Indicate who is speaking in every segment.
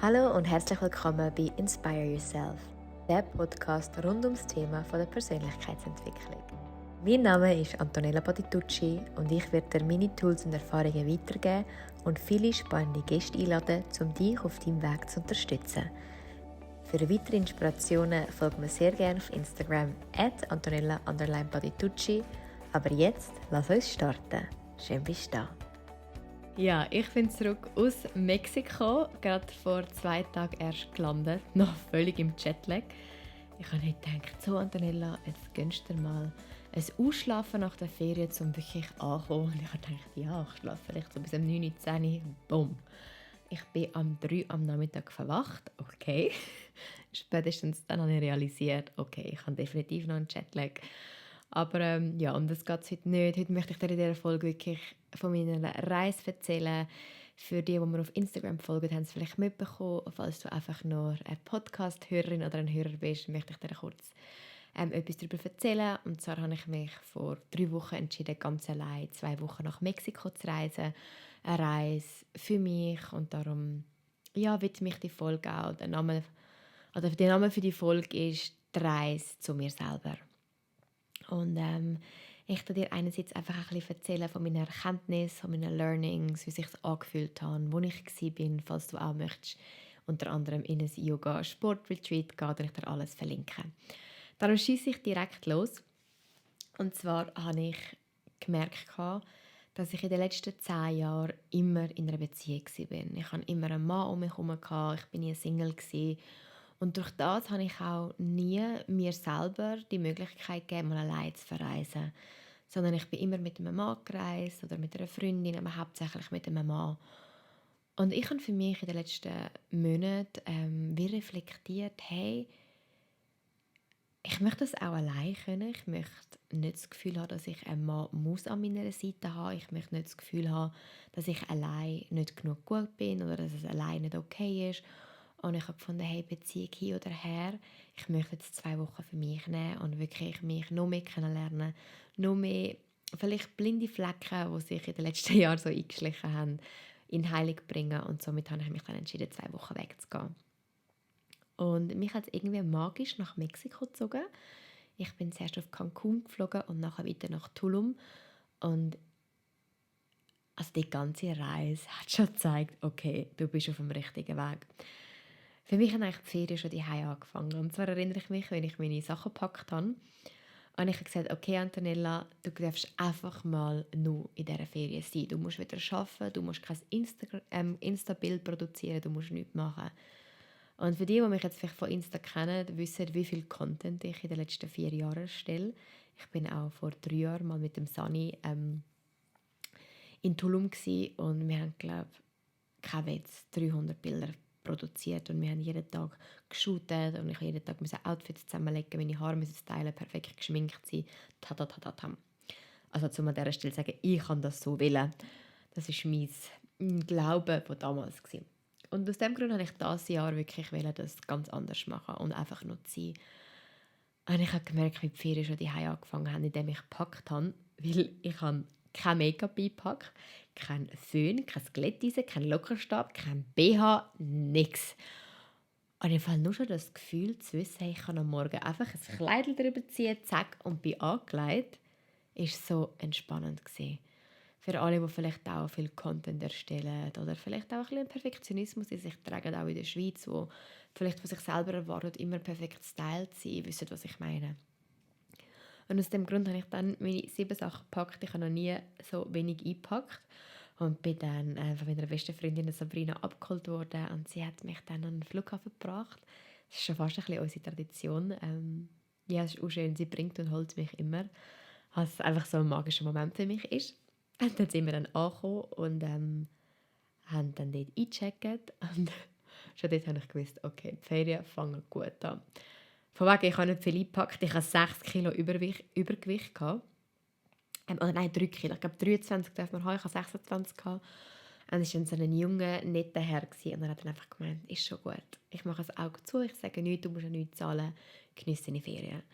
Speaker 1: Hallo und herzlich willkommen bei Inspire Yourself, der Podcast rund ums Thema der Persönlichkeitsentwicklung. Mein Name ist Antonella Patitucci und ich werde dir meine Tools und Erfahrungen weitergeben und viele spannende Gäste einladen, um dich auf deinem Weg zu unterstützen. Für weitere Inspirationen folgt mir sehr gerne auf Instagram @Antonella_Patitucci. Aber jetzt lass uns starten. Schön bist du da.
Speaker 2: Ja, ich bin zurück aus Mexiko, gerade vor 2 Tagen erst gelandet, noch völlig im Jetlag. Ich habe nicht gedacht, so Antonella, jetzt gönnst du dir mal ein Ausschlafen nach der Ferien, um wirklich anzukommen. Und ich habe gedacht, ja, ich schlafe vielleicht so bis um 9, 10 Uhr. Bumm. Ich bin am 3 am Nachmittag verwacht. Okay. Spätestens dann habe ich realisiert, okay, ich habe definitiv noch einen Jetlag. Aber ja, um das geht es heute nicht. Heute möchte ich dir in dieser Folge wirklich von meiner Reise erzählen. Für die mir auf Instagram folgen, haben es vielleicht mitbekommen. Falls du einfach nur eine Podcast-Hörerin oder ein Hörer bist, möchte ich dir kurz etwas darüber erzählen. Und zwar habe ich mich vor 3 Wochen entschieden, ganz allein 2 Wochen nach Mexiko zu reisen. Eine Reise für mich und darum widme ich die Folge auch. Der Name für die Folge ist «Die Reise zu mir selber». Und ich werde dir einerseits einfach ein bisschen erzählen von meinen Erkenntnissen, von meinen Learnings, wie sich es angefühlt hat, wo ich war, falls du auch möchtest, unter anderem in ein Yoga-Sport-Retreat gehen, dann ich dir alles verlinken. Darum schiesse ich direkt los. Und zwar habe ich gemerkt, dass ich in den letzten 10 Jahren immer in einer Beziehung war. Ich hatte immer einen Mann um mich herum, ich war nie Single. Und durch das habe ich auch nie mir selber die Möglichkeit gegeben, mal allein zu verreisen. Sondern ich bin immer mit einem Mann gereist oder mit einer Freundin, aber hauptsächlich mit einem Mann. Und ich habe für mich in den letzten Monaten wie reflektiert, hey, ich möchte das auch allein können. Ich möchte nicht das Gefühl haben, dass ich einen Mann muss an meiner Seite haben. Ich möchte nicht das Gefühl haben, dass ich allein nicht genug gut bin oder dass es allein nicht okay ist. Und ich habe gefunden, hey, Beziehung hin oder her, ich möchte jetzt 2 Wochen für mich nehmen und wirklich mich noch mehr kennenlernen, noch mehr vielleicht blinde Flecken, die sich in den letzten Jahren so eingeschlichen haben, in Heilung bringen. Und somit habe ich mich dann entschieden, 2 Wochen wegzugehen. Und mich hat es irgendwie magisch nach Mexiko gezogen. Ich bin zuerst auf Cancun geflogen und nachher weiter nach Tulum. Und also die ganze Reise hat schon gezeigt, okay, du bist auf dem richtigen Weg. Für mich haben eigentlich die Ferien schon daheim angefangen. Und zwar erinnere ich mich, wenn ich meine Sachen gepackt habe. Und ich habe gesagt, okay Antonella, du darfst einfach mal nur in dieser Ferien sein. Du musst wieder arbeiten, du musst kein Insta-Bild produzieren, du musst nichts machen. Und für die mich jetzt vielleicht von Insta kennen, wissen, wie viel Content ich in den letzten 4 Jahren erstelle. Ich bin auch vor 3 Jahren mal mit dem Sani in Tulum und wir haben, glaube ich, kein Witz, 300 Bilder produziert und wir haben jeden Tag geshootet und ich musste jeden Tag Outfits zusammenlegen, meine Haare müssen stylen, perfekt geschminkt sein, ta. Also zu an dieser Stelle sagen, ich kann das so wollen. Das ist mein Glaube von damals gewesen. Und aus dem Grund habe ich dieses Jahr wirklich wollen, das ganz anders machen und einfach nur sein. Und ich habe gemerkt, wie die Ferien schon daheim angefangen haben, indem ich gepackt habe, weil ich habe kein Make-up eingepackt, kein Föhn, kein Glätteisen, kein Lockerstab, kein BH, nichts. Und ich habe nur schon das Gefühl zu wissen, hey, ich kann am Morgen einfach ein Kleid drüber ziehen, zack, und bin angelegt, ist so entspannend gewesen. Für alle, die vielleicht auch viel Content erstellen oder vielleicht auch ein bisschen Perfektionismus in sich tragen, auch in der Schweiz, wo vielleicht von sich selber erwartet, immer perfekt stylt zu sein, wissen, was ich meine. Und aus dem Grund habe ich dann meine 7 Sachen gepackt. Ich habe noch nie so wenig eingepackt. Und bin dann von meiner besten Freundin Sabrina abgeholt worden und sie hat mich dann an den Flughafen gebracht. Das ist schon fast ein bisschen unsere Tradition. Ja, es ist auch schön, sie bringt und holt mich immer. Was einfach so ein magischer Moment für mich ist. Und dann sind wir dann angekommen und haben dann dort eingecheckt. Und schon dort habe ich gewusst, okay, die Ferien fangen gut an. Von wegen, ich habe nicht viel eingepackt. Ich hatte 6 Kilo Übergewicht. Oder nein, 3 Kilo. Ich glaube, 23 darf man haben. Ich hatte 26 gehabt. Und es war dann so ein junger, netter Herr. Und er hat dann einfach gemeint, ist schon gut. Ich mache das Auge zu, ich sage nichts, du musst ja nichts zahlen. Geniesse deine Ferien.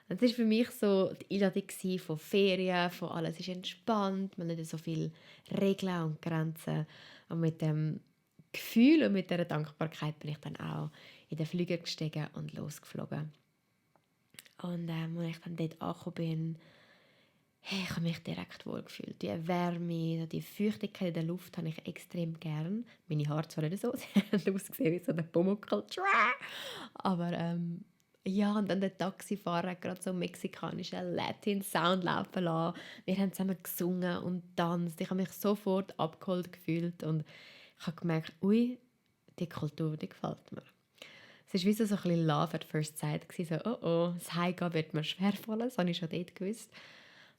Speaker 2: Und das war für mich so die Einladung von Ferien, von alles ist entspannt, man hat nicht so viele Regeln und Grenzen. Und mit dem Gefühl und mit dieser Dankbarkeit bin ich dann auch in den Flieger gestiegen und losgeflogen. Und als ich dann dort angekommen bin, hey, ich habe mich direkt wohl gefühlt. Die Wärme, die Feuchtigkeit in der Luft habe ich extrem gern. Meine Haare zwar nicht so, sie haben ausgesehen wie so ein Pumuckl. Aber ja, und dann der Taxifahrer hat gerade so einen mexikanischen Latin-Sound laufen lassen. Wir haben zusammen gesungen und tanzt. Ich habe mich sofort abgeholt gefühlt und ich habe gemerkt, ui, die Kultur, die gefällt mir. Es war wie so ein bisschen Love at First Sight. So, oh, das Heimgehen wird mir schwerfallen, das habe ich schon dort gewusst.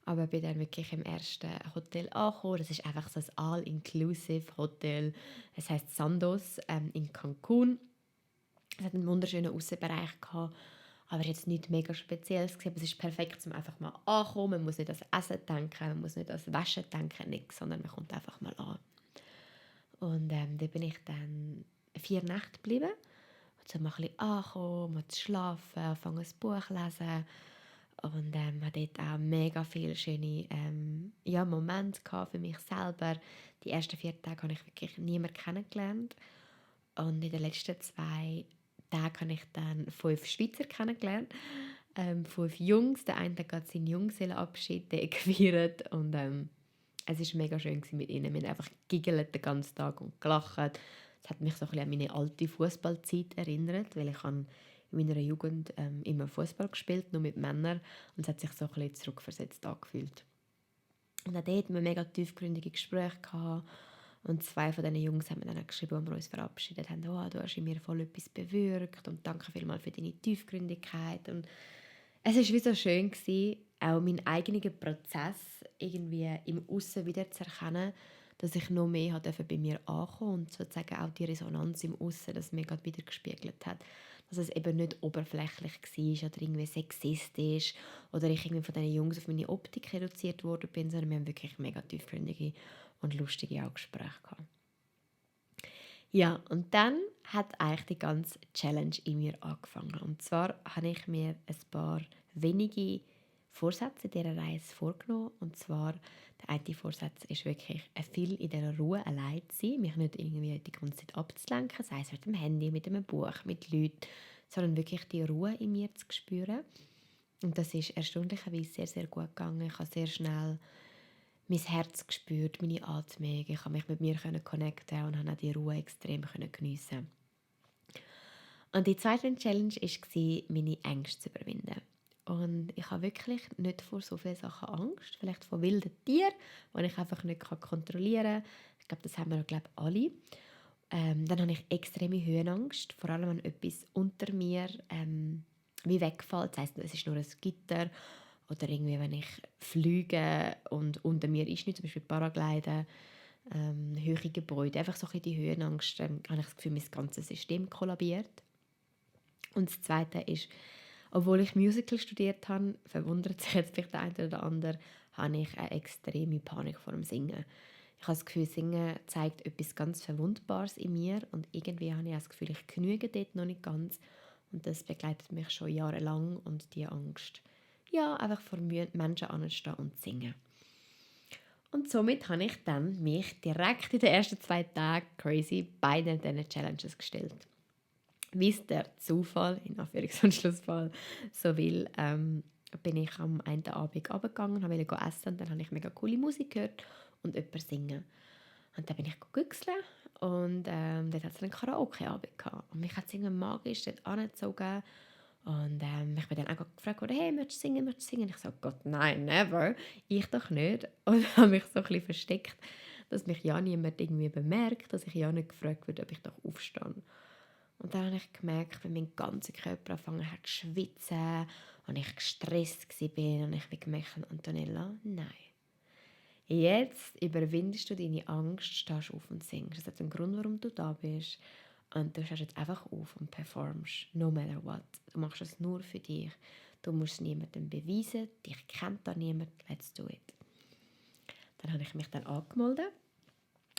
Speaker 2: Aber ich bin dann wirklich im ersten Hotel angekommen. Das ist einfach so ein All-Inclusive Hotel. Es heisst Sandos in Cancun. Es hat einen wunderschönen Aussenbereich gehabt, aber jetzt nichts mega Spezielles gewesen. Es ist perfekt, um einfach mal anzukommen. Man muss nicht an das Essen denken, man muss nicht an das Waschen denken, nichts, sondern man kommt einfach mal an. Und da bin ich dann 4 Nächte geblieben. So mal ein bisschen ankommen, mal zu schlafen, anfangen ein Buch zu lesen. Und hatte dort auch mega viele schöne Momente für mich selber. Die ersten 4 Tage habe ich wirklich niemanden kennengelernt. Und in den letzten 2 Tagen habe ich dann 5 Schweizer kennengelernt. 5 Jungs. Der eine hat gerade seinen Junggesellenabschied gefeiert. Und es war mega schön mit ihnen. Wir haben einfach giggelt den ganzen Tag und gelacht. Es hat mich so ein bisschen an meine alte Fußballzeit erinnert, weil ich habe in meiner Jugend immer Fußball gespielt, nur mit Männern. Und es hat sich so ein bisschen zurückversetzt angefühlt. Und auch dort hatten wir mega tiefgründige Gespräche gehabt. Und 2 von diesen Jungs haben mir dann geschrieben, als wir uns verabschiedet haben, oh, du hast in mir voll etwas bewirkt und danke vielmals für deine Tiefgründigkeit. Und es war wie so schön, auch meinen eigenen Prozess irgendwie im Aussen wieder zu erkennen, dass ich noch mehr bei mir ankommen und sozusagen auch die Resonanz im Aussen, dass mir gerade wieder gespiegelt hat. Dass es eben nicht oberflächlich war oder irgendwie sexistisch oder ich irgendwie von diesen Jungs auf meine Optik reduziert worden bin, sondern wir haben wirklich mega tiefgründige und lustige Gespräche gehabt. Ja, und dann hat eigentlich die ganze Challenge in mir angefangen. Und zwar habe ich mir ein paar wenige Vorsätze in dieser Reise vorgenommen. Und zwar, der eine Vorsatz ist wirklich, viel in dieser Ruhe allein zu sein, mich nicht irgendwie die ganze Zeit abzulenken, sei es mit dem Handy, mit einem Buch, mit Leuten, sondern wirklich die Ruhe in mir zu spüren. Und das ist erstaunlicherweise sehr, sehr gut gegangen. Ich habe sehr schnell mein Herz gespürt, meine Atmung. Ich konnte mich mit mir connecten und konnte auch die Ruhe extrem geniessen. Und die zweite Challenge war, meine Ängste zu überwinden. Und ich habe wirklich nicht vor so vielen Sachen Angst. Vielleicht vor wilden Tieren, die ich einfach nicht kontrollieren kann. Ich glaube, das haben wir alle. Dann habe ich extreme Höhenangst, vor allem wenn etwas unter mir wie wegfällt. Das heisst, es ist nur ein Gitter oder irgendwie, wenn ich fliege und unter mir ist nicht, zum Beispiel Paragliden, hohe Gebäude, einfach so ein bisschen die Höhenangst, habe ich das Gefühl, mein ganzes System kollabiert. Und das Zweite ist, obwohl ich Musical studiert habe, verwundert sich jetzt vielleicht der eine oder andere, habe ich eine extreme Panik vor dem Singen. Ich habe das Gefühl, Singen zeigt etwas ganz Verwundbares in mir und irgendwie habe ich das Gefühl, ich genüge dort noch nicht ganz und das begleitet mich schon jahrelang und die Angst, ja, einfach vor Menschen anzustehen und zu singen. Und somit habe ich dann mich direkt in den ersten 2 Tagen crazy beiden diesen Challenges gestellt. Wie es der Zufall, in Anführungs- und Schlussfall, so will, bin ich am einen Abend runtergegangen, wollte essen und dann habe ich mega coole Musik gehört und jemanden singen. Und dann bin ich gegüchselt und dort hat es einen Karaoke-Abend gehabt. Und mich hat es irgendwie magisch dort angezogen. Und ich bin dann auch gefragt, hey, möchtest du singen? Ich so, Gott, nein, never. Ich doch nicht. Und habe mich so ein bisschen versteckt, dass mich ja niemand irgendwie bemerkt, dass ich ja nicht gefragt wird, ob ich doch aufstehe. Und dann habe ich gemerkt, wie mein ganzer Körper angefangen hat zu schwitzen und ich gestresst war und ich habe gemerkt, Antonella, nein. Jetzt überwindest du deine Angst, stehst auf und singst. Das hat einen Grund, warum du da bist. Und du stehst jetzt einfach auf und performst, no matter what. Du machst es nur für dich. Du musst es niemandem beweisen, dich kennt da niemand, let's do it. Dann habe ich mich dann angemeldet.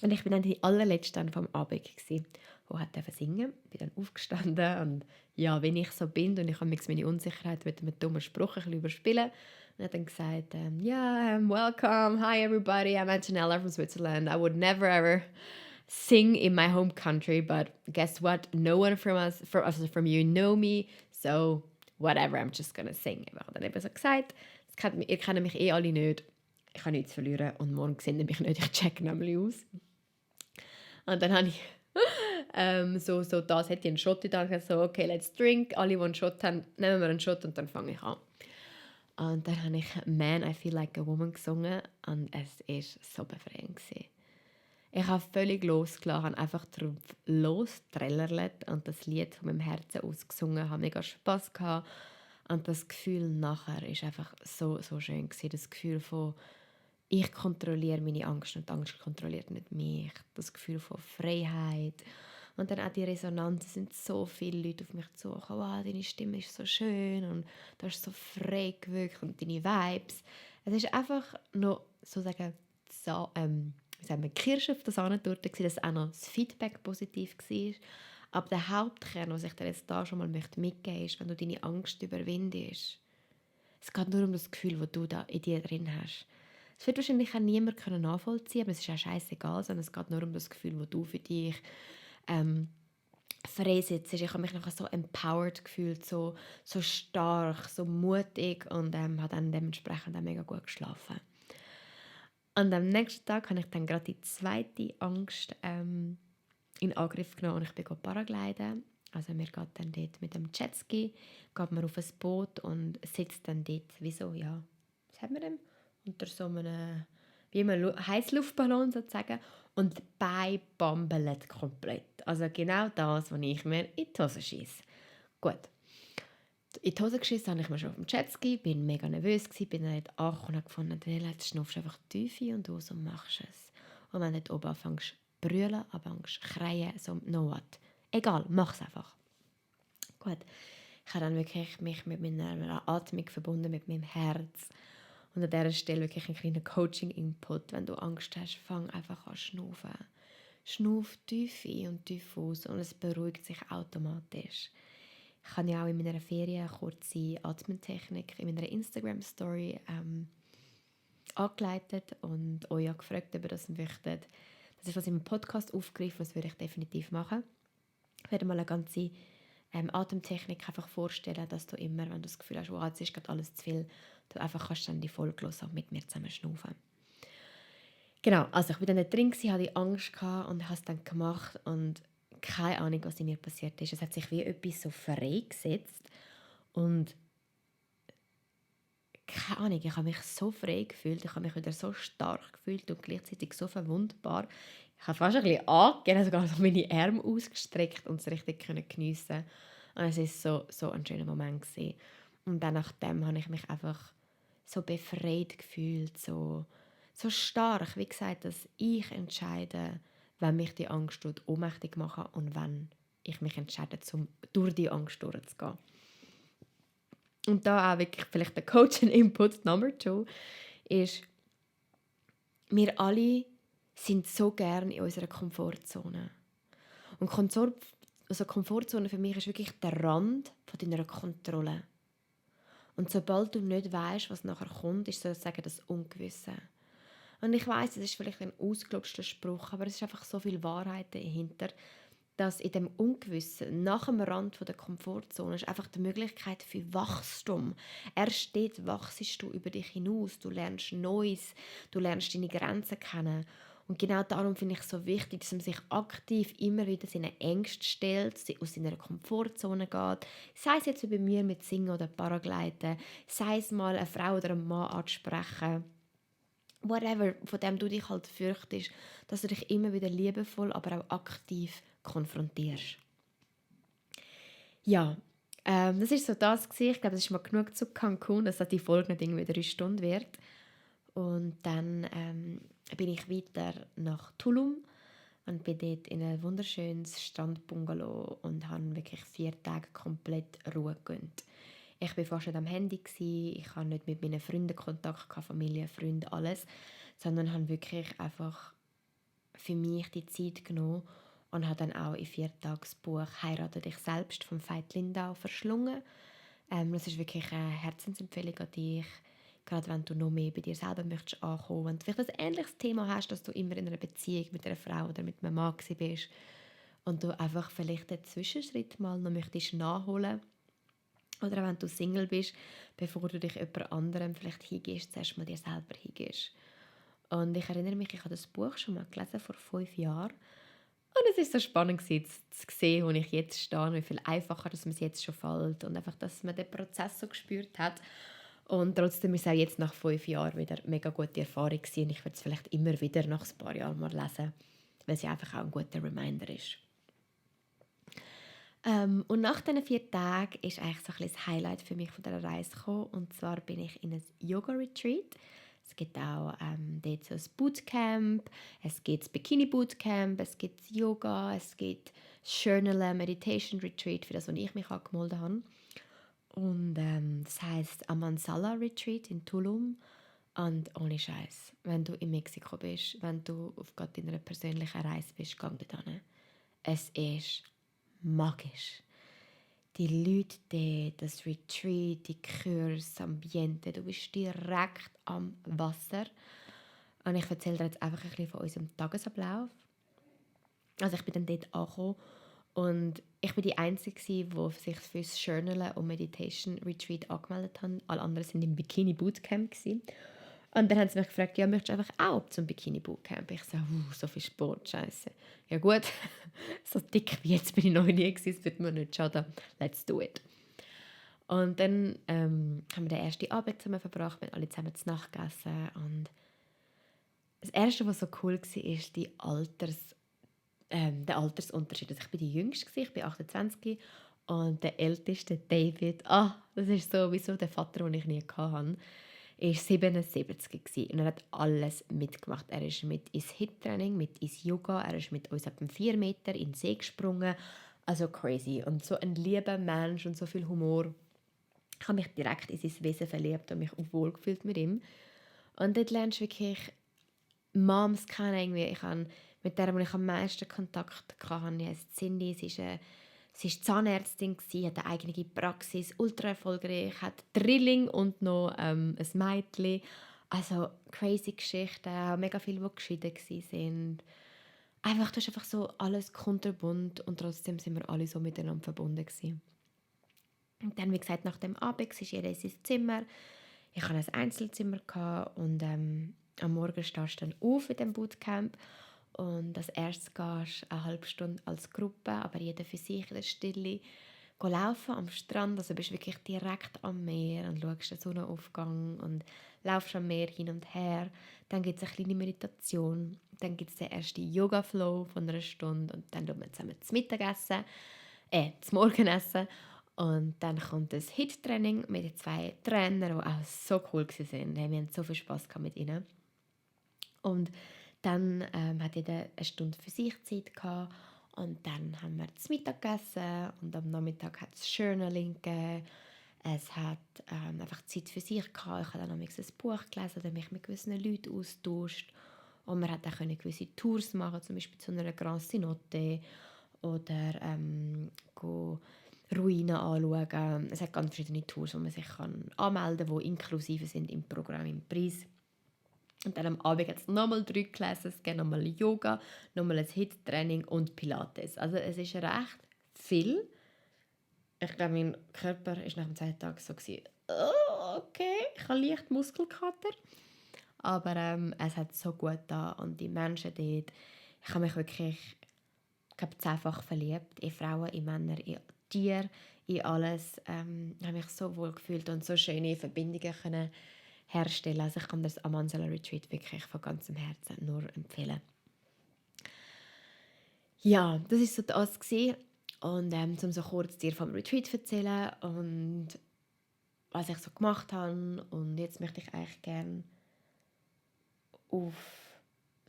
Speaker 2: Und ich war dann die allerletzte vom Abend, die singen durfte. Ich bin dann aufgestanden und ja, wenn ich so bin und ich habe meine Unsicherheit mit einem dummen Spruch ein bisschen überspielen. Und hat dann gesagt, welcome, hi everybody, I'm Antonella from Switzerland. I would never ever sing in my home country, but guess what? No one from you know me, so whatever, I'm just gonna sing. Ich habe dann eben so gesagt, ihr kennt mich eh alle nicht, ich habe nichts zu verlieren und morgen sehen ihr mich nicht, ich check nämlich aus. Und dann habe ich das hätte ich einen Shot gedacht, so okay, let's drink, alle, die einen Shot haben, nehmen wir einen Shot und dann fange ich an. Und dann habe ich «Man, I Feel Like a Woman» gesungen und es war so befreiend. Ich habe völlig losgelassen, habe einfach drauf losgetrellert und das Lied von meinem Herzen aus gesungen, habe mega Spass gehabt. Und das Gefühl nachher war einfach so schön gewesen. Das Gefühl von ich kontrolliere meine Angst und die Angst kontrolliert nicht mich. Das Gefühl von Freiheit. Und dann auch die Resonanz, es sind so viele Leute auf mich zugekommen. Wow, deine Stimme ist so schön und du hast so frei gewirkt und deine Vibes. Es ist einfach noch sozusagen Kirsche auf der Sahnetorte, dass auch noch das Feedback positiv war. Aber der Hauptkern, was ich dir jetzt da schon mal mitgeben möchte, ist, wenn du deine Angst überwindest. Es geht nur um das Gefühl, das du da in dir drin hast. Es wird wahrscheinlich auch niemand nachvollziehen, aber es ist auch scheißegal, sondern es geht nur um das Gefühl, das du für dich freisetzt. Ich habe mich nachher so empowered gefühlt, so stark, so mutig und habe dann dementsprechend auch mega gut geschlafen. Und am nächsten Tag habe ich dann gerade die zweite Angst in Angriff genommen und ich bin paragliden. Also mir geht dann dort mit dem Jetski, geht man auf ein Boot und sitzt dann dort, wie so, ja, was haben wir denn? Unter so einem, wie einem Heißluftballon sozusagen und die Beine bambeln komplett. Also genau das, was ich mir in die Hose schiesse. Gut. In die Hose geschissen habe ich mir schon auf dem Jetski, bin mega nervös gewesen, bin dann dort angekommen und habe gefunden, Daniela, jetzt schnuffst du einfach tief ein und aus und machst es. Und wenn du dort oben anfängst zu brüllen, anfängst zu schreien, so, no what. Egal, mach es einfach. Gut. Ich habe dann wirklich mich mit meiner Atmung verbunden, mit meinem Herz. Und an dieser Stelle wirklich ein kleiner Coaching-Input. Wenn du Angst hast, fang einfach an zu schnaufen. Schnauf tief ein und tief aus und es beruhigt sich automatisch. Ich habe ja auch in meiner Ferien eine kurze Atmentechnik in meiner Instagram-Story angeleitet und euch auch gefragt, ob ihr das möchtet. Das ist was in meinem Podcast aufgegriffen, das würde ich definitiv machen. Ich werde mal eine ganze Atemtechnik einfach vorstellen, dass du immer, wenn du das Gefühl hast, wow, jetzt ist gerade alles zu viel, du einfach kannst dann die Folge hören und mit mir zusammen schnaufen. Genau, also ich war dann nicht drin, hatte die Angst und habe es dann gemacht und keine Ahnung, was in mir passiert ist. Es hat sich wie etwas so freigesetzt und keine Ahnung, ich habe mich so frei gefühlt, ich habe mich wieder so stark gefühlt und gleichzeitig so verwundbar. Ich habe fast ein bisschen angegeben, sogar so meine Arme ausgestreckt und es richtig geniessen. Und es war so ein schöner Moment gewesen. Und dann nachdem habe ich mich einfach so befreit gefühlt, so stark, wie gesagt, dass ich entscheide, wenn mich die Angst ohnmächtig machen und wenn ich mich entscheide, durch die Angst durchzugehen. Und da auch wirklich vielleicht der Coaching-Input Number 2 ist, wir alle sind so gerne in unserer Komfortzone. Und Komfortzone für mich ist wirklich der Rand von deiner Kontrolle. Und sobald du nicht weißt, was nachher kommt, ist sozusagen das Ungewisse. Und ich weiss, das ist vielleicht ein ausgelutschter Spruch, aber es ist einfach so viel Wahrheit dahinter, dass in dem Ungewissen, nach dem Rand der Komfortzone, ist einfach die Möglichkeit für Wachstum. Erst dort wachsst du über dich hinaus, du lernst Neues, du lernst deine Grenzen kennen. Und genau darum finde ich es so wichtig, dass man sich aktiv immer wieder seine Ängste stellt, aus seiner Komfortzone geht. Sei es jetzt wie bei mir mit Singen oder Paragliden, sei es mal eine Frau oder einen Mann anzusprechen. Whatever, von dem du dich halt fürchtest, dass du dich immer wieder liebevoll, aber auch aktiv konfrontierst. Ja, das ist so das gewesen. Ich glaube, das ist mal genug zu Cancun, dass die Folge nicht irgendwie 3 Stunden wird. Und dann bin ich weiter nach Tulum und bin dort in ein wunderschönes Strandbungalow und habe wirklich 4 Tage komplett Ruhe gegönnt. Ich war fast nicht am Handy, ich hatte nicht mit meinen Freunden Kontakt, Familie, Freunde, alles, sondern habe wirklich einfach für mich die Zeit genommen und habe dann auch in 4 Tagen das Buch «Heirate dich selbst» von Veit Lindau verschlungen. Das ist wirklich eine Herzensempfehlung an dich. gerade wenn du noch mehr bei dir selber möchtest ankommen, wenn du vielleicht ein ähnliches Thema hast, dass du immer in einer Beziehung mit einer Frau oder mit einem Mann bist und du einfach vielleicht den Zwischenschritt mal noch möchtest nachholen. Oder auch wenn du Single bist, bevor du dich jemand anderem vielleicht hingehst, zuerst mal dir selber hingehst. Und ich erinnere mich, ich habe das Buch schon mal gelesen, vor 5 Jahren. Und es war so spannend zu sehen, wo ich jetzt stehe, und wie viel einfacher dass mir es jetzt schon fällt. Und einfach, dass man den Prozess so gespürt hat. Und trotzdem ist es auch jetzt nach 5 Jahren wieder eine mega gute Erfahrung gewesen. Und ich würde es vielleicht immer wieder nach ein paar Jahren mal lesen, weil es ja einfach auch ein guter Reminder ist. Und nach diesen 4 Tagen ist eigentlich so ein bisschen das Highlight für mich von dieser Reise gekommen. Und zwar bin ich in ein Yoga-Retreat. Es gibt auch dort so ein Bootcamp, es gibt das Bikini-Bootcamp, es gibt Yoga, es gibt das Journal Meditation Retreat, für das, was ich mich angemeldet habe. Und das heisst Amansala Retreat in Tulum. Und ohne Scheiß, wenn du in Mexiko bist, wenn du auf gerade deiner persönlichen Reise bist, geh dort hin. Es ist magisch. Die Leute dort, das Retreat, die Kurs, das Ambiente, du bist direkt am Wasser. Und ich erzähle dir jetzt einfach ein bisschen von unserem Tagesablauf. Also ich bin dann dort angekommen und ich bin die Einzige, die sich für das Journal und Meditation Retreat angemeldet haben. Alle anderen waren im Bikini Bootcamp. Und dann haben sie mich gefragt, ja, möchtest du einfach auch zum Bikini Bootcamp? Ich so, so viel Sport, scheiße. Ja gut, so dick wie jetzt bin ich noch nie gewesen, es wird mir nicht schaden. Let's do it. Und dann haben wir den ersten Abend zusammen verbracht, wir haben alle zusammen zu Nacht gegessen. Und das Erste, was so cool war, ist der Altersunterschied. Also ich bin die Jüngste, ich bin 28 und der Älteste, David, das ist so wie so der Vater, den ich nie hatte, er war 77 und er hat alles mitgemacht. Er ist mit ins HIIT-Training, mit ins Yoga, er ist mit uns ab 4 Meter in den See gesprungen. Also crazy. Und so ein lieber Mensch und so viel Humor. Ich habe mich direkt in sein Wesen verliebt und mich wohlgefühlt mit ihm. Und dort lernst du wirklich Moms kennen. Irgendwie. Mit der, wo ich am meisten Kontakt hatte, heißt Cindy. Sie war Zahnärztin, hat eine eigene Praxis, ultra erfolgreich, hat Drilling und noch ein Mädchen. Also crazy Geschichten, auch mega viele, die geschieden waren. Einfach, du hast einfach so alles kunterbunt und trotzdem sind wir alle so miteinander verbunden gewesen. Und dann, wie gesagt, nach dem Abend ist jeder in sein Zimmer. Ich hatte ein Einzelzimmer und am Morgen stehst du dann auf in diesem Bootcamp. Und als erstes gehst du eine halbe Stunde als Gruppe, aber jeder für sich in der Stille, laufen am Strand. Also bist wirklich direkt am Meer und schaust den Sonnenaufgang und laufst am Meer hin und her. Dann gibt es eine kleine Meditation. Dann gibt es den ersten Yoga-Flow von einer Stunde und dann tun wir zusammen das Mittagessen, das Morgenessen. Und dann kommt das HIIT-Training mit den 2 Trainern, die auch so cool waren. Wir hatten so viel Spass mit ihnen. Und dann hat jeder eine Stunde für sich Zeit gehabt. Und dann haben wir das Mittag gegessen und am Nachmittag hat es Journaling gegeben. Es hat einfach Zeit für sich gehabt. Ich habe dann ein Buch gelesen oder mich mit gewissen Leuten austauscht. Und man hat auch gewisse Tours machen, zum Beispiel zu einer Grand Cenote oder Ruinen anschauen. Es hat ganz verschiedene Tours, wo man sich anmelden kann, die inklusive sind im Programm, im Preis. Und dann am Abend hat es nochmal 3 Classes, es gibt nochmal Yoga, nochmal ein HIIT-Training und Pilates. Also es ist recht viel. Ich glaube, mein Körper war nach dem 2. Tag so, okay, ich habe leicht Muskelkater. Aber es hat so gut da und die Menschen dort, ich habe mich wirklich, ich glaube, 10-fach verliebt, in Frauen, in Männer, in Tiere, in alles. Ich habe mich so wohl gefühlt und so schöne Verbindungen können herstellen. Also ich kann das Amansala Retreat wirklich von ganzem Herzen nur empfehlen. Ja, das war so das gewesen. Und um so kurz dir vom Retreat zu erzählen und was ich so gemacht habe. Und jetzt möchte ich eigentlich gerne auf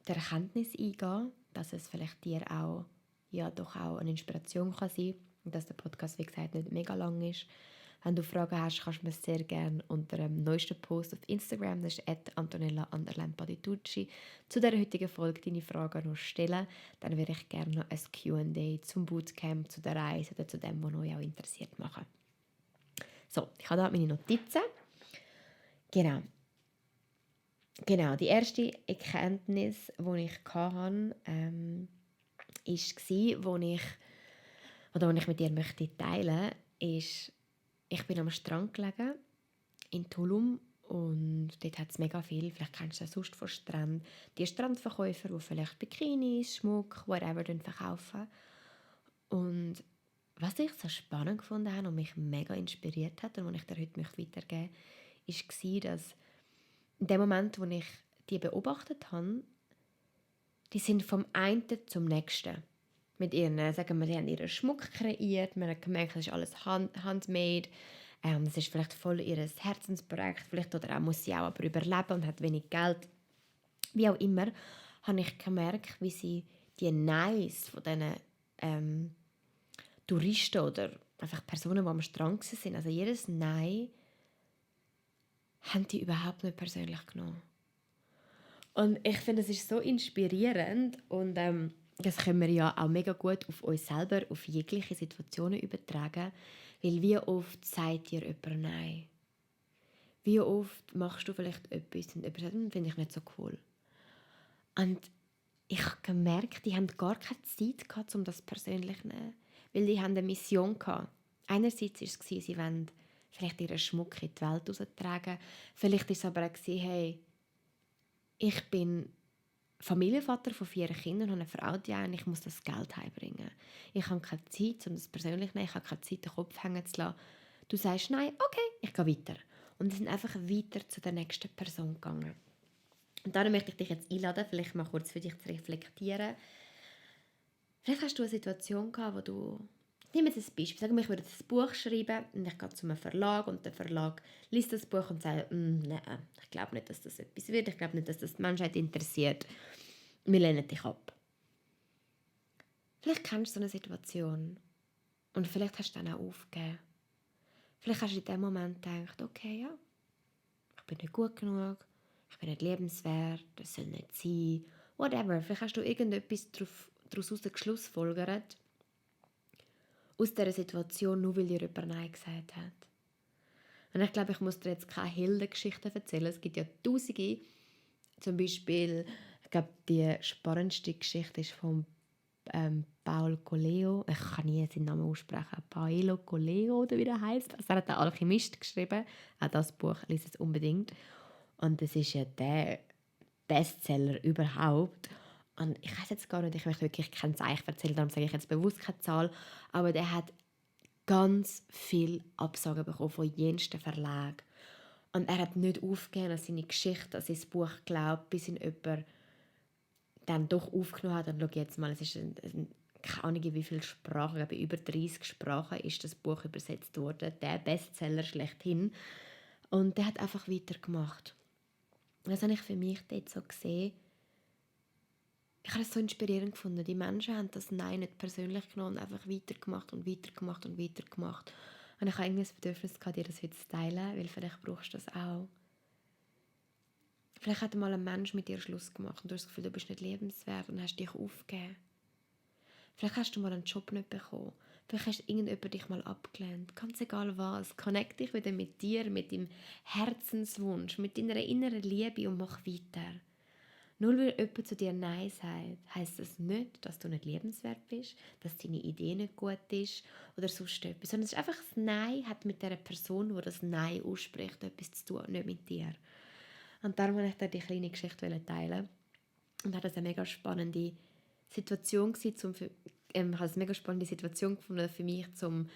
Speaker 2: die Erkenntnis eingehen, dass es vielleicht dir auch, ja, doch auch eine Inspiration kann sein und dass der Podcast, wie gesagt, nicht mega lang ist. Wenn du Fragen hast, kannst du mir sehr gerne unter dem neuesten Post auf Instagram, das ist @Antonella_Patitucci, zu der heutigen Folge deine Fragen noch stellen. Dann würde ich gerne noch ein Q&A zum Bootcamp, zu der Reise oder zu dem, was euch auch interessiert, machen. So, ich habe hier meine Notizen. Genau. Genau, die erste Erkenntnis, die ich hatte, wo ich mit dir möchte teilen, ist, ich bin am Strand gelegen in Tulum und dort hat es mega viel, vielleicht kennst du das sonst von Stränden, die Strandverkäufer, die vielleicht Bikinis, Schmuck, whatever verkaufen. Und was ich so spannend gefunden habe und mich mega inspiriert hat und was ich dir heute weitergeben möchte, war, dass in dem Moment, wo ich die beobachtet habe, die sind vom einen zum nächsten. Mit ihren, sagen wir, die haben ihren Schmuck kreiert, man hat gemerkt, das ist alles handmade. Das ist vielleicht voll ihr Herzensprojekt, vielleicht oder auch muss sie auch aber überleben und hat wenig Geld. Wie auch immer, habe ich gemerkt, wie sie die Nice von diesen Touristen oder einfach Personen, die am Strand waren, also jedes Nein, haben die überhaupt nicht persönlich genommen. Und ich finde, es ist so inspirierend und das können wir ja auch mega gut auf uns selber, auf jegliche Situationen übertragen, weil wie oft sagt dir jemand Nein? Wie oft machst du vielleicht etwas und jemand sagt, finde ich nicht so cool. Und ich habe gemerkt, die haben gar keine Zeit gehabt, um das persönlich zu nehmen, weil die haben eine Mission gehabt. Einerseits war es, sie wollen vielleicht ihren Schmuck in die Welt raustragen, vielleicht war es aber auch, hey, ich bin Familienvater von 4 Kindern und eine Frau, die und ich muss das Geld heimbringen. Ich habe keine Zeit, um das persönlich zu nehmen. Ich habe keine Zeit, den Kopf hängen zu lassen. Du sagst nein, okay, ich gehe weiter. Und sie sind einfach weiter zu der nächsten Person gegangen. Und darum möchte ich dich jetzt einladen, vielleicht mal kurz für dich zu reflektieren. Vielleicht hast du eine Situation gehabt, wo du... Nehmen wir jetzt ein Beispiel. Sagen wir, ich würde ein Buch schreiben und ich gehe zu einem Verlag und der Verlag liest das Buch und sagt, nein, ich glaube nicht, dass das etwas wird. Ich glaube nicht, dass das die Menschheit interessiert. Wir lehnen dich ab. Vielleicht kennst du so eine Situation und vielleicht hast du dann auch aufgegeben. Vielleicht hast du in dem Moment gedacht, okay, ja, ich bin nicht gut genug, ich bin nicht lebenswert, das soll nicht sein, whatever. Vielleicht hast du irgendetwas daraus geschlussfolgert, aus dieser Situation, nur weil dir jemand Nein gesagt hat. Und ich glaube, ich muss dir jetzt keine Heldengeschichten erzählen. Es gibt ja tausende, zum Beispiel, ich glaube, die spannendste Geschichte ist von Paul Coelho, ich kann nie seinen Namen aussprechen, Paolo Coelho oder wie er heißt. Also er hat «Der Alchemist» geschrieben, auch das Buch, liest es unbedingt. Und das ist ja der Bestseller überhaupt. Und ich weiß jetzt gar nicht, ich möchte wirklich kein Zeichen erzählen, darum sage ich jetzt bewusst keine Zahl, aber der hat ganz viel Absagen bekommen von jensten Verlagen. Und er hat nicht aufgegeben an seine Geschichte, an sein Buch geglaubt, bis ihn jemand dann doch aufgenommen hat. Und schau jetzt mal, es ist keine Ahnung, in wie viele Sprachen, ich glaube, über 30 Sprachen ist das Buch übersetzt worden. Der Bestseller schlechthin. Und der hat einfach weitergemacht. Das habe ich für mich dort so gesehen. Ich habe es so inspirierend gefunden. Die Menschen haben das Nein nicht persönlich genommen und einfach weitergemacht und weitergemacht und weitergemacht. Und ich habe irgendwie das Bedürfnis gehabt, dir das heute zu teilen, weil vielleicht brauchst du das auch. Vielleicht hat mal ein Mensch mit dir Schluss gemacht und du hast das Gefühl, du bist nicht lebenswert und hast dich aufgegeben. Vielleicht hast du mal einen Job nicht bekommen. Vielleicht hast irgendjemand dich mal abgelehnt. Ganz egal was. Connect dich wieder mit dir, mit deinem Herzenswunsch, mit deiner inneren Liebe und mach weiter. Nur weil jemand zu dir Nein sagt, heisst das nicht, dass du nicht lebenswert bist, dass deine Idee nicht gut ist oder sonst etwas. Sondern es ist einfach, das Nein hat mit der Person, die das Nein ausspricht, etwas zu tun, nicht mit dir. Und darum wollte ich dir die kleine Geschichte teilen. Und hat das eine mega spannende Situation gewesen, gefunden für mich, um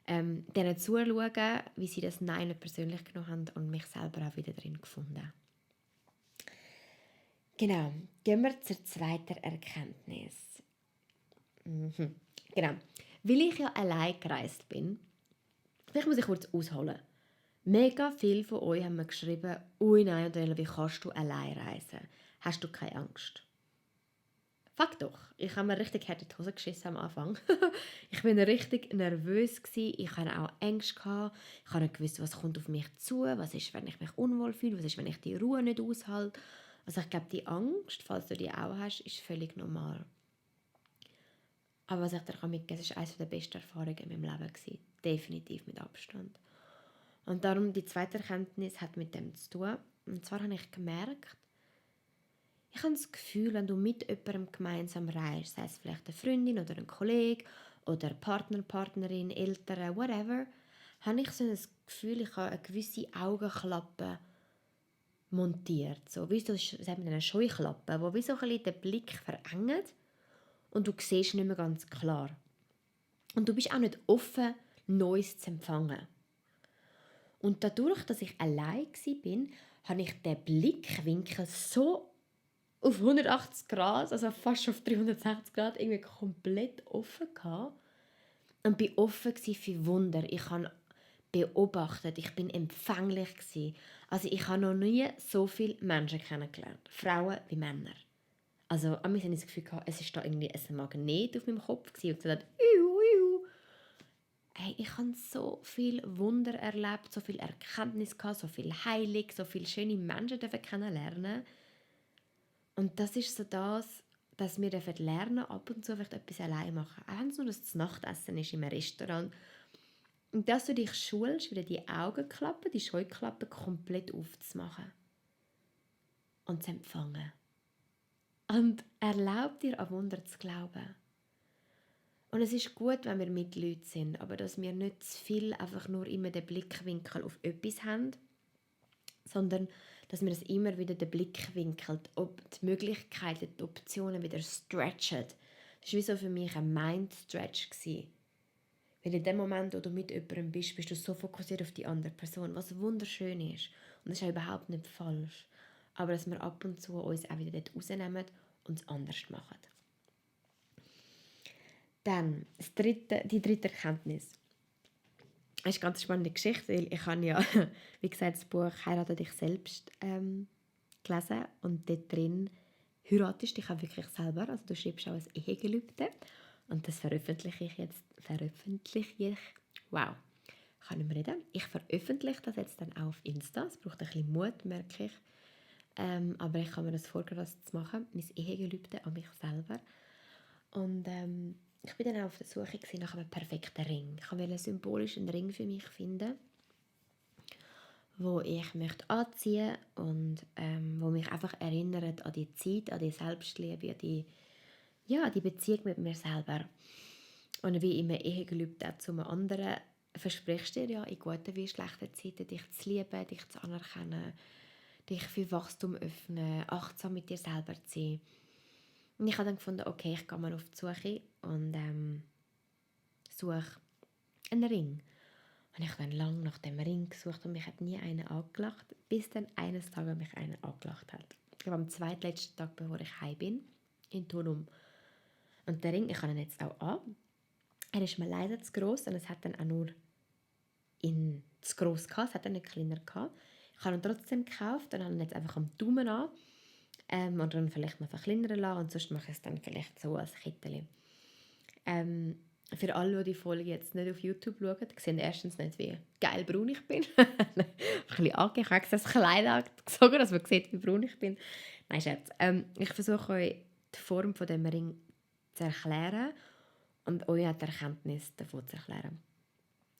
Speaker 2: denen zuzuschauen, wie sie das Nein nicht persönlich genommen haben und mich selber auch wieder drin gefunden. Genau, gehen wir zur zweiten Erkenntnis. Genau, weil ich ja allein gereist bin, vielleicht muss ich kurz ausholen. Mega viele von euch haben mir geschrieben, «Ui nein, Adela, wie kannst du allein reisen? Hast du keine Angst?» Fuck doch, ich habe mir richtig hart in die Hose geschissen am Anfang. Ich war richtig nervös, ich hatte auch Ängste, ich habe nicht gewusst, was kommt auf mich zu, was ist, wenn ich mich unwohl fühle, was ist, wenn ich die Ruhe nicht aushalte. Also ich glaube, die Angst, falls du die auch hast, ist völlig normal. Aber was ich dir mitgeben kann, ist eines der besten Erfahrungen in meinem Leben gewesen. Definitiv mit Abstand. Und darum, die zweite Erkenntnis hat mit dem zu tun. Und zwar habe ich gemerkt,
Speaker 3: Ich habe das Gefühl, wenn du mit jemandem gemeinsam reist, sei es vielleicht eine Freundin oder ein Kollege oder Partner, Partnerin, Eltern, whatever, habe ich so ein Gefühl, ich habe eine gewisse Augenklappe montiert. So, wie so eine Scheuklappe, die wie so ein bisschen den Blick verengt und du siehst nicht mehr ganz klar. Und du bist auch nicht offen, Neues zu empfangen. Und dadurch, dass ich allein war, habe ich den Blickwinkel so auf 180 Grad, also fast auf 360 Grad, irgendwie komplett offen gehabt. Und bin offen für Wunder. Ich habe beobachtet, ich bin empfänglich gewesen. Also ich habe noch nie so viele Menschen kennengelernt, Frauen wie Männer. Also an mich habe ich das Gefühl gehabt, es ist da irgendwie ein Magnet auf meinem Kopf gewesen und gesagt, hey, ich habe so viel Wunder erlebt, so viel Erkenntnis gehabt, so viel Heilung, so viele schöne Menschen kennenlernen. Und das ist so das, dass wir lernen, ab und zu vielleicht etwas allein machen. Auch wenn es nur das Nachtessen ist im Restaurant. Und dass du dich schulst, wieder die Augenklappe, die Scheuklappe komplett aufzumachen. Und zu empfangen. Und erlaub dir an Wunder zu glauben. Und es ist gut, wenn wir mit Leuten sind, aber dass wir nicht zu viel einfach nur immer den Blickwinkel auf etwas haben, sondern dass wir das immer wieder den Blickwinkel, die Möglichkeiten, die Optionen wieder stretchen. Das war wie so für mich ein Mind-Stretch. Weil in dem Moment, wo du mit jemandem bist, bist du so fokussiert auf die andere Person, was wunderschön ist. Und das ist auch überhaupt nicht falsch. Aber dass wir ab und zu uns auch wieder dort rausnehmen und es anders machen. Dann die dritte Erkenntnis. Das ist eine ganz spannende Geschichte, weil ich habe ja, wie gesagt, das Buch «Heirate dich selbst» gelesen und dort drin heiratest dich auch wirklich selber, also du schreibst auch ein Ehegelübde und das veröffentliche ich, wow, ich kann nicht mehr reden, ich veröffentliche das jetzt dann auch auf Insta, es braucht ein bisschen Mut, merke ich, aber ich habe mir das vorgenommen, das zu machen, mein Ehegelübde an mich selber und ich war dann auch auf der Suche nach einem perfekten Ring. Ich wollte einen symbolischen Ring für mich finden, wo ich möchte anziehen und wo mich einfach erinnert an die Zeit, an die Selbstliebe, an die Beziehung mit mir selber. Und wie immer Ehegelübde auch zu einem anderen versprichst du dir ja in guten wie in schlechten Zeiten, dich zu lieben, dich zu anerkennen, dich für Wachstum öffnen, achtsam mit dir selber zu sein. Und ich habe dann gefunden, okay, ich gehe mal auf die Suche und suche einen Ring. Und ich habe dann lange nach dem Ring gesucht und mich hat nie einer angelacht, bis dann eines Tages mich einer angelacht hat. Ich war am zweitletzten Tag, bevor ich heim bin, in Tulum. Und der Ring, ich habe ihn jetzt auch an. Er ist mir leider zu gross und es hat dann auch nur zu gross gehabt, es hat dann nicht kleiner gehabt. Ich habe ihn trotzdem gekauft und habe ihn jetzt einfach am Daumen an. Und dann vielleicht noch verkleinern lassen und sonst mache ich es dann vielleicht so als Kettchen. Für alle, die die Folge jetzt nicht auf YouTube schauen, sehen erstens nicht, wie geil braun ich bin. Ein bisschen angegeben, ich habe das Kleid angezogen, dass man sieht, wie braun ich bin. Nein, Scherz. Ich versuche euch die Form von dem Ring zu erklären und euch die Erkenntnis davon zu erklären.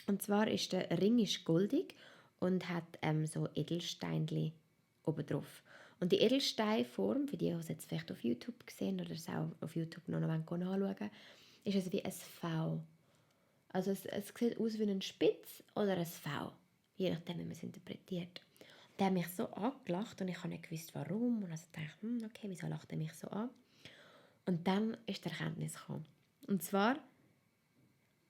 Speaker 3: Und zwar ist der Ring goldig und hat so Edelsteinchen oben drauf. Und die Edelsteinform, für die, die es jetzt vielleicht auf YouTube sehen oder es auch auf YouTube noch nachschauen wollen, ist es wie ein V. Also es sieht aus wie ein Spitz oder ein V, je nachdem, wie man es interpretiert. Und der hat mich so angelacht und ich habe nicht gewusst, warum. Und also dachte ich, okay, wieso lacht er mich so an? Und dann ist die Erkenntnis gekommen. Und zwar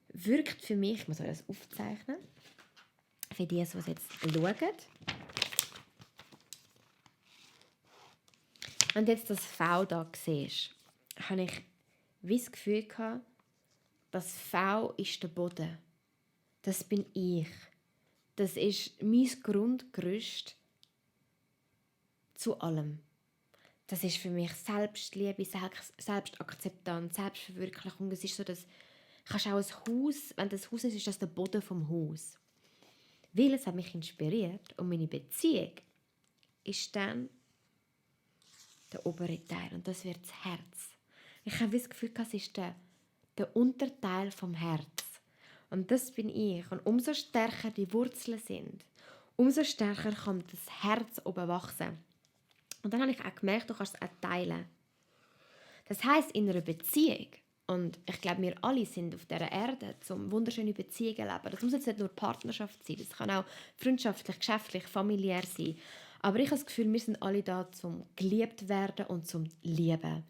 Speaker 3: wirkt für mich, ich muss euch das aufzeichnen, für die, die es jetzt schauen. Wenn du jetzt das V da siehst, habe ich wie das Gefühl gehabt, das V ist der Boden. Das bin ich. Das ist mein Grundgerüst zu allem. Das ist für mich Selbstliebe, Selbstakzeptanz, Selbstverwirklichung. Das ist so, dass kannst auch ein Haus, wenn das Haus ist das der Boden vom Haus. Weil es hat mich inspiriert und meine Beziehung ist dann der obere Teil und das wird das Herz. Ich habe das Gefühl, es ist der Unterteil vom Herz. Und das bin ich. Und umso stärker die Wurzeln sind, umso stärker kommt das Herz oben wachsen. Und dann habe ich auch gemerkt, du kannst es auch teilen. Das heisst, in einer Beziehung, und ich glaube, wir alle sind auf dieser Erde, um wunderschöne Beziehungen zu leben. Das muss jetzt nicht nur Partnerschaft sein, das kann auch freundschaftlich, geschäftlich, familiär sein. Aber ich habe das Gefühl, wir sind alle da, zum geliebt werden und zum Lieben.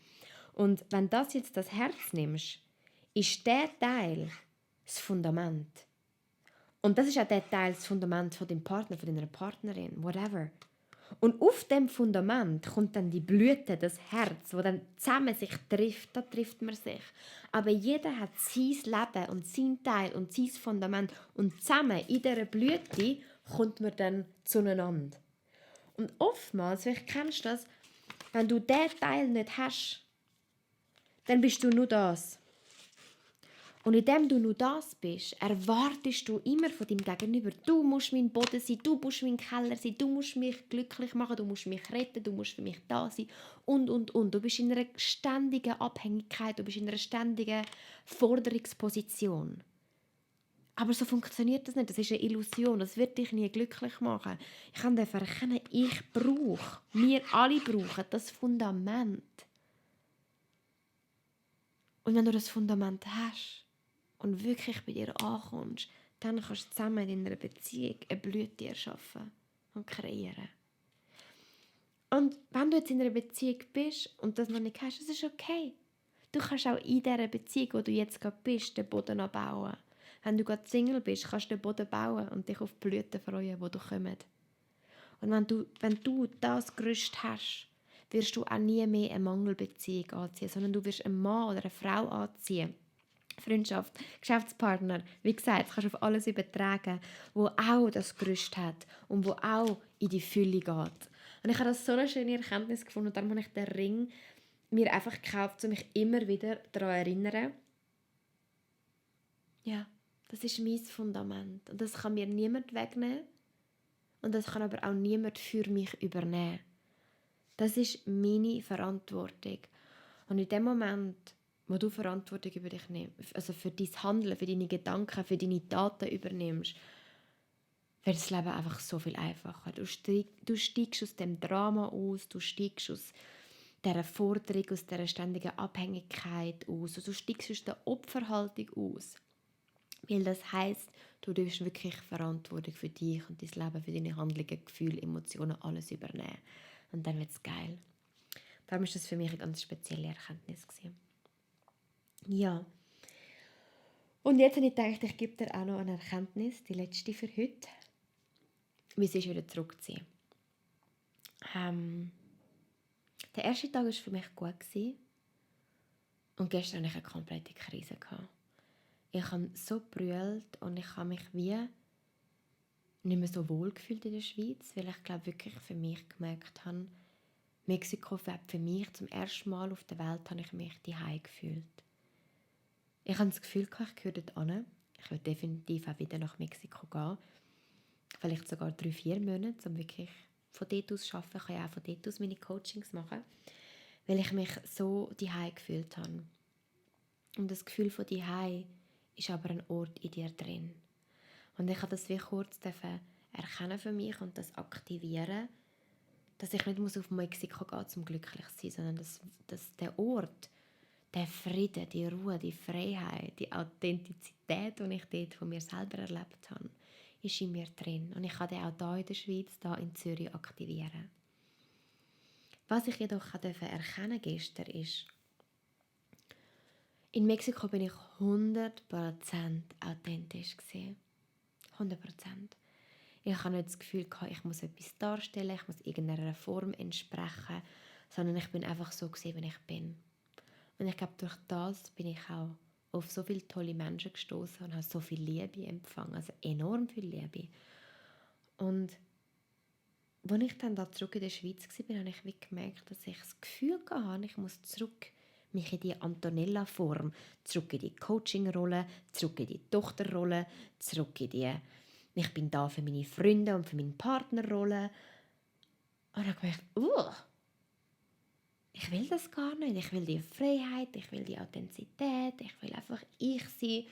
Speaker 3: Und wenn das jetzt das Herz nimmst, ist der Teil das Fundament. Und das ist auch der Teil, das Fundament von deinem Partner, von deiner Partnerin, whatever. Und auf dem Fundament kommt dann die Blüte, das Herz, wo dann zusammen sich trifft, da trifft man sich. Aber jeder hat sein Leben und sein Teil und sein Fundament. Und zusammen in dieser Blüte kommt man dann zueinander. Und oftmals, vielleicht kennst du das, wenn du diesen Teil nicht hast, dann bist du nur das. Und indem du nur das bist, erwartest du immer von deinem Gegenüber, du musst mein Boden sein, du musst mein Keller sein, du musst mich glücklich machen, du musst mich retten, du musst für mich da sein und. Du bist in einer ständigen Abhängigkeit, du bist in einer ständigen Forderungsposition. Aber so funktioniert das nicht, das ist eine Illusion, das wird dich nie glücklich machen. Ich kann erkennen, wir alle brauchen das Fundament. Und wenn du das Fundament hast, und wirklich bei dir ankommst, dann kannst du zusammen in einer Beziehung eine Blüte erschaffen und kreieren. Und wenn du jetzt in einer Beziehung bist und das noch nicht hast, das ist okay. Du kannst auch in dieser Beziehung, wo du jetzt gerade bist, den Boden abbauen. Wenn du gerade Single bist, kannst du den Boden bauen und dich auf die Blüten freuen, die kommen. Und wenn du das Gerüst hast, wirst du auch nie mehr eine Mangelbeziehung anziehen, sondern du wirst einen Mann oder eine Frau anziehen, Freundschaft, Geschäftspartner, wie gesagt, das kannst du auf alles übertragen, wo auch das Gerüst hat und wo auch in die Fülle geht. Und ich habe das so eine schöne Erkenntnis gefunden und darum habe ich den Ring mir einfach gekauft, um mich immer wieder daran zu erinnern. Ja, das ist mein Fundament und das kann mir niemand wegnehmen und das kann aber auch niemand für mich übernehmen. Das ist meine Verantwortung. Und in dem Moment, wo du Verantwortung über dich nimmst, also für dein Handeln, für deine Gedanken, für deine Taten übernimmst, wird das Leben einfach so viel einfacher. Du steigst aus dem Drama aus, du steigst aus dieser Forderung, aus dieser ständigen Abhängigkeit aus, also du steigst aus der Opferhaltung aus. Weil das heisst, du darfst wirklich Verantwortung für dich und dein Leben, für deine Handlungen, Gefühle, Emotionen, alles übernehmen. Und dann wird es geil. Darum war das für mich eine ganz spezielle Erkenntnis. Ja. Und jetzt habe ich gedacht, ich gebe dir auch noch eine Erkenntnis, die letzte für heute. Wie es ist, wieder zurückziehen. Der erste Tag war für mich gut. Und gestern hatte ich eine komplette Krise. Ich habe so gebrüllt und ich habe mich wie nicht mehr so wohl gefühlt in der Schweiz, weil ich glaube wirklich für mich gemerkt habe, Mexiko für mich zum ersten Mal auf der Welt habe ich mich zuhause gefühlt. Ich habe das Gefühl, ich gehöre dort hin. Ich will definitiv auch wieder nach Mexiko gehen. Vielleicht sogar 3-4 Monate, um wirklich von dort aus zu arbeiten. Ich kann ja auch von dort aus meine Coachings machen, weil ich mich so zuhause gefühlt habe. Und das Gefühl von zuhause ist aber ein Ort in dir drin. Und ich habe das wie kurz erkennen für mich und das aktivieren, dass ich nicht auf Mexiko gehen muss, um glücklich zu sein, sondern dass der Ort, der Frieden, die Ruhe, die Freiheit, die Authentizität, die ich dort von mir selber erlebt habe, ist in mir drin. Und ich kann den auch hier in der Schweiz, hier in Zürich aktivieren. Was ich jedoch erkennen gestern ist, in Mexiko bin ich 100% authentisch gewesen. 100%. Ich hatte nicht das Gefühl, ich muss etwas darstellen, ich muss irgendeiner Form entsprechen, sondern ich bin einfach so gewesen, wie ich bin. Und ich glaube, durch das bin ich auch auf so viele tolle Menschen gestoßen und habe so viel Liebe empfangen, also enorm viel Liebe. Und als ich dann da zurück in der Schweiz war, habe ich gemerkt, dass ich das Gefühl hatte, ich muss zurück mich in die Antonella-Form, zurück in die Coaching-Rolle, zurück in die Tochterrolle, zurück in die ich bin da für meine Freunde und für meine Partnerrolle. Und dann habe ich gemerkt, ich will das gar nicht. Ich will die Freiheit, ich will die Authentizität, ich will einfach ich sein.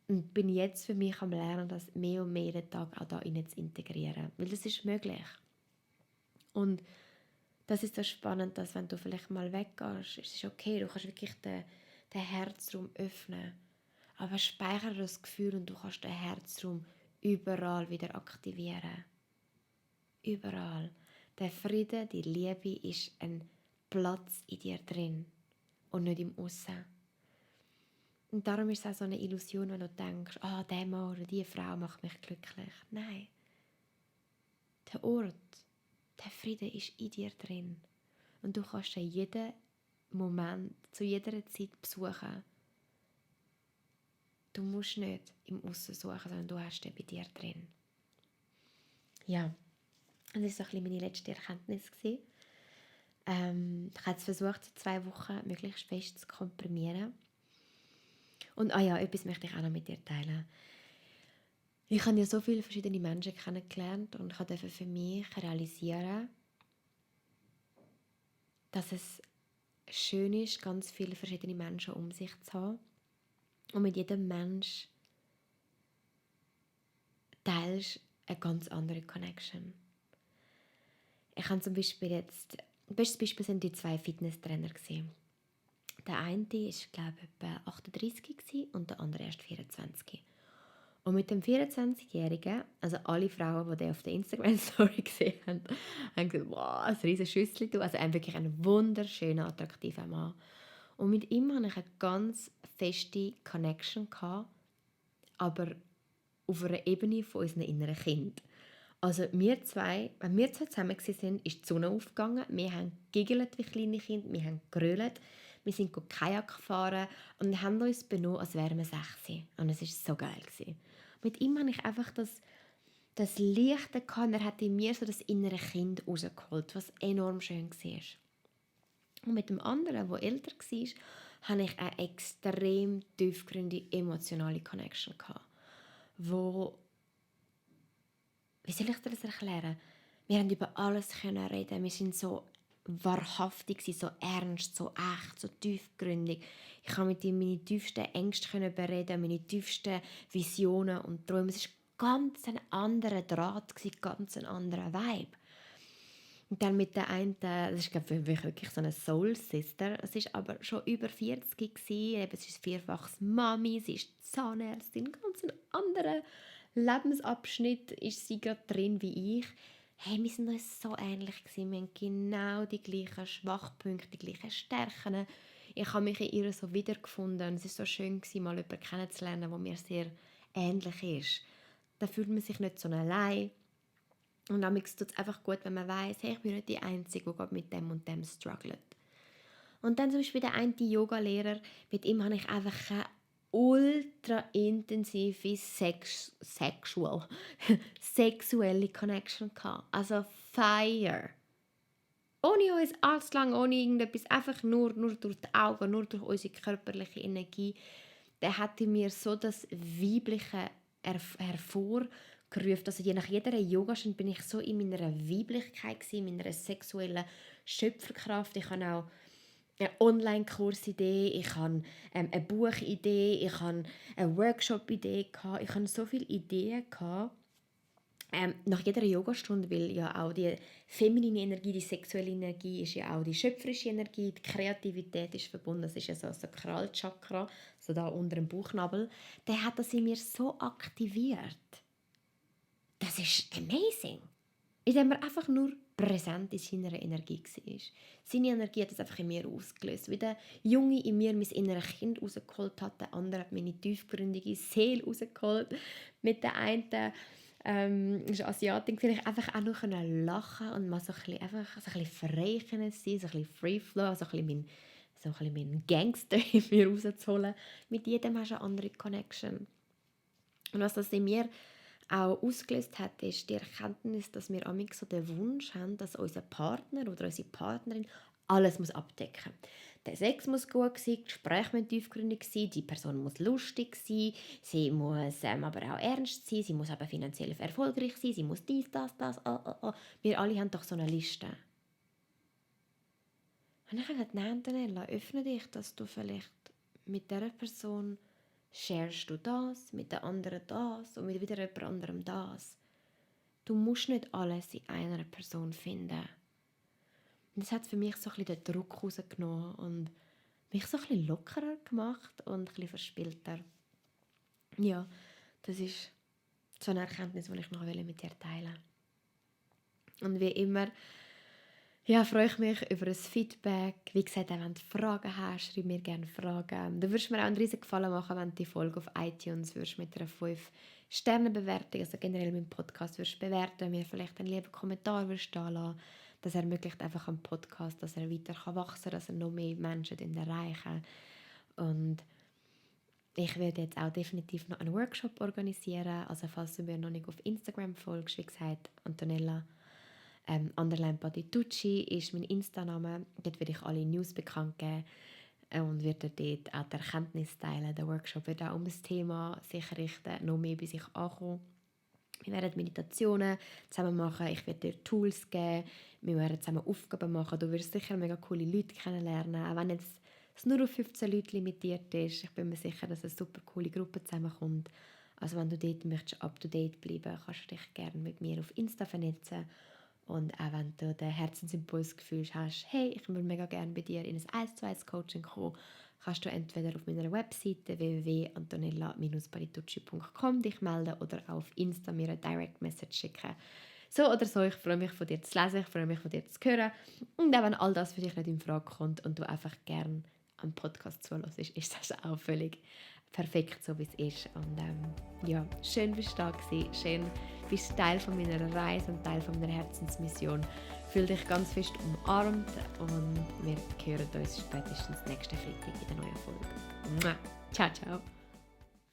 Speaker 3: Und bin jetzt für mich am Lernen, das mehr und mehr jeden Tag auch da rein zu integrieren. Weil das ist möglich. Und Das ist so spannend, dass wenn du vielleicht mal weggehst, ist es okay, du kannst wirklich den Herzraum öffnen. Aber speichere das Gefühl und du kannst den Herzraum überall wieder aktivieren. Überall. Der Friede, die Liebe ist ein Platz in dir drin und nicht im Aussen. Und darum ist es auch so eine Illusion, wenn du denkst, der Mann oder diese Frau macht mich glücklich. Nein. Der Ort, der Friede ist in dir drin. Und du kannst ihn jeden Moment, zu jeder Zeit besuchen. Du musst nicht im Aussen suchen, sondern du hast ihn bei dir drin. Ja, das war so ein bisschen meine letzte Erkenntnis. Ich habe es versucht, in 2 Wochen möglichst fest zu komprimieren. Und etwas möchte ich auch noch mit dir teilen. Ich habe ja so viele verschiedene Menschen kennengelernt und ich durfte für mich realisieren, dass es schön ist, ganz viele verschiedene Menschen um sich zu haben. Und mit jedem Mensch teilst eine ganz andere Connection. Ich habe zum Beispiel jetzt, das beste Beispiel sind die 2 Fitnesstrainer gewesen. Der eine war, glaube ich, etwa 38 und der andere erst 24. Und mit dem 24-Jährigen, also alle Frauen, die den auf der Instagram-Story gesehen haben, haben gesagt, wow, ein riesiges Schüssel, du. Also wirklich ein wunderschöner, attraktiver Mann. Und mit ihm hatte ich eine ganz feste Connection gehabt, aber auf einer Ebene von unseren inneren Kind. Also wenn wir zwei zusammen waren, ist die Sonne aufgegangen, wir haben gegelt wie kleine Kinder, wir haben gerölt, wir sind Kajak gefahren und haben uns benommen, als wären wir 6. Und es war so geil. Mit ihm hatte ich einfach das Licht gehabt, er hat in mir so das innere Kind rausgeholt, was enorm schön war. Und mit dem anderen, der älter war, hatte ich eine extrem tiefgründige emotionale Connection gehabt, wo, wie soll ich dir das erklären? Wir haben über alles reden. Wir sind so wahrhaftig, so ernst, so echt, so tiefgründig. Ich konnte mit ihm meine tiefsten Ängste bereden, meine tiefsten Visionen und Träume. Es war ganz ein anderer Draht, ganz ein anderer Vibe. Und dann mit der einen, das ist glaube ich wirklich so eine Soul Sister, es ist aber schon über 40 gewesen, sie ist 4-faches Mami, sie ist Zahnärztin, ganz ein anderer Lebensabschnitt ist sie gerade drin wie ich. Hey, wir sind uns so ähnlich gewesen. Wir haben genau die gleichen Schwachpunkte, die gleichen Stärken. Ich habe mich in ihr so wiedergefunden. Es war so schön, mal jemanden kennenzulernen, der mir sehr ähnlich ist. Da fühlt man sich nicht so allein. Und damit tut es einfach gut, wenn man weiss, hey, ich bin nicht die Einzige, die gerade mit dem und dem struggelt. Und dann zum Beispiel der eine Yoga-Lehrer, mit ihm habe ich einfach eine ultra intensive sexuelle Connection gehabt. Also Fire. Ohne uns alles lang, ohne irgendetwas, einfach nur durch die Augen, nur durch unsere körperliche Energie. Der hat in mir so das Weibliche hervorgerufen. Also nach jeder Yogastunde bin ich so in meiner Weiblichkeit, in meiner sexuellen Schöpferkraft. Ich habe auch eine Online-Kursidee, ich habe eine Buchidee, ich habe eine Workshop-Idee. Ich habe so viele Ideen gehabt. Nach jeder Yogastunde, weil ja auch die feminine Energie, die sexuelle Energie ist ja auch die schöpferische Energie, die Kreativität ist verbunden, das ist ja so ein Sakralchakra, so da unter dem Bauchnabel, der hat das in mir so aktiviert. Das ist amazing. Indem er einfach nur präsent in seiner Energie war. Seine Energie hat das einfach in mir ausgelöst. Wie der Junge in mir mein inneres Kind rausgeholt hat, der andere hat meine tiefgründige Seele rausgeholt. Mit der einen ist Asiatin, ich einfach auch noch lachen und mal so ein bisschen, einfach so ein bisschen frei sein, so ein bisschen Free Flow, so ein bisschen meinen Gangster in mir rauszuholen. Mit jedem hast du eine andere Connection. Und was das in mir auch ausgelöst hat, ist die Erkenntnis, dass wir amig so den Wunsch haben, dass unser Partner oder unsere Partnerin alles muss abdecken muss. Der Sex muss gut sein, das Gespräch muss tiefgründig sein, die Person muss lustig sein, sie muss aber auch ernst sein, sie muss aber finanziell erfolgreich sein, sie muss dies, das. Wir alle haben doch so eine Liste. Und ich habe gesagt, nein, Daniela, öffne dich, dass du vielleicht mit dieser Person sharest du das, mit der anderen das und mit wieder jemand anderem das. Du musst nicht alles in einer Person finden. Und das hat für mich so ein bisschen den Druck rausgenommen und mich so ein bisschen lockerer gemacht und ein bisschen verspielter. Ja, das ist so eine Erkenntnis, die ich noch mit dir teilen will. Und wie immer, ja, freue ich mich über ein Feedback. Wie gesagt, auch wenn du Fragen hast, schreib mir gerne Fragen. Du würdest mir auch einen riesen Gefallen machen, wenn du die Folge auf iTunes würdest mit einer 5-Sterne-Bewertung, also generell meinen Podcast würdest bewerten, mir vielleicht einen lieben Kommentar würdest da lassen. Das ermöglicht einfach am Podcast, dass er weiter wachsen kann, dass er noch mehr Menschen erreichen. Und ich werde jetzt auch definitiv noch einen Workshop organisieren. Also falls du mir noch nicht auf Instagram folgst, wie gesagt, Antonella _Patitucci ist mein Insta-Name. Dort werde ich alle News bekannt geben und werde dort auch die Erkenntnis teilen. Der Workshop wird auch um das Thema sich richten, noch mehr bei sich ankommen. Wir werden Meditationen zusammen machen, ich werde dir Tools geben, wir werden zusammen Aufgaben machen. Du wirst sicher mega coole Leute kennenlernen, auch wenn jetzt es nur auf 15 Leute limitiert ist. Ich bin mir sicher, dass eine super coole Gruppe zusammenkommt. Also wenn du dort möchtest, up to date bleiben, kannst du dich gerne mit mir auf Insta vernetzen. Und auch wenn du den Herzensimpuls gefühlt hast, hey, ich würde mega gerne bei dir in ein 1:1-Coaching kommen, kannst du entweder auf meiner Webseite www.antonella-patitucci.com dich melden oder auf Insta mir eine Direct Message schicken. So oder so, ich freue mich von dir zu lesen, ich freue mich von dir zu hören. Und auch wenn all das für dich nicht in Frage kommt und du einfach gerne am Podcast zuhörst, ist das auch völlig perfekt, so wie es ist. Und ja, schön bist du da gewesen, schön bist du Teil von meiner Reise und Teil von meiner Herzensmission. Fühl dich ganz fest umarmt und wir hören uns spätestens nächsten Freitag in der neuen Folge. Ciao, ciao.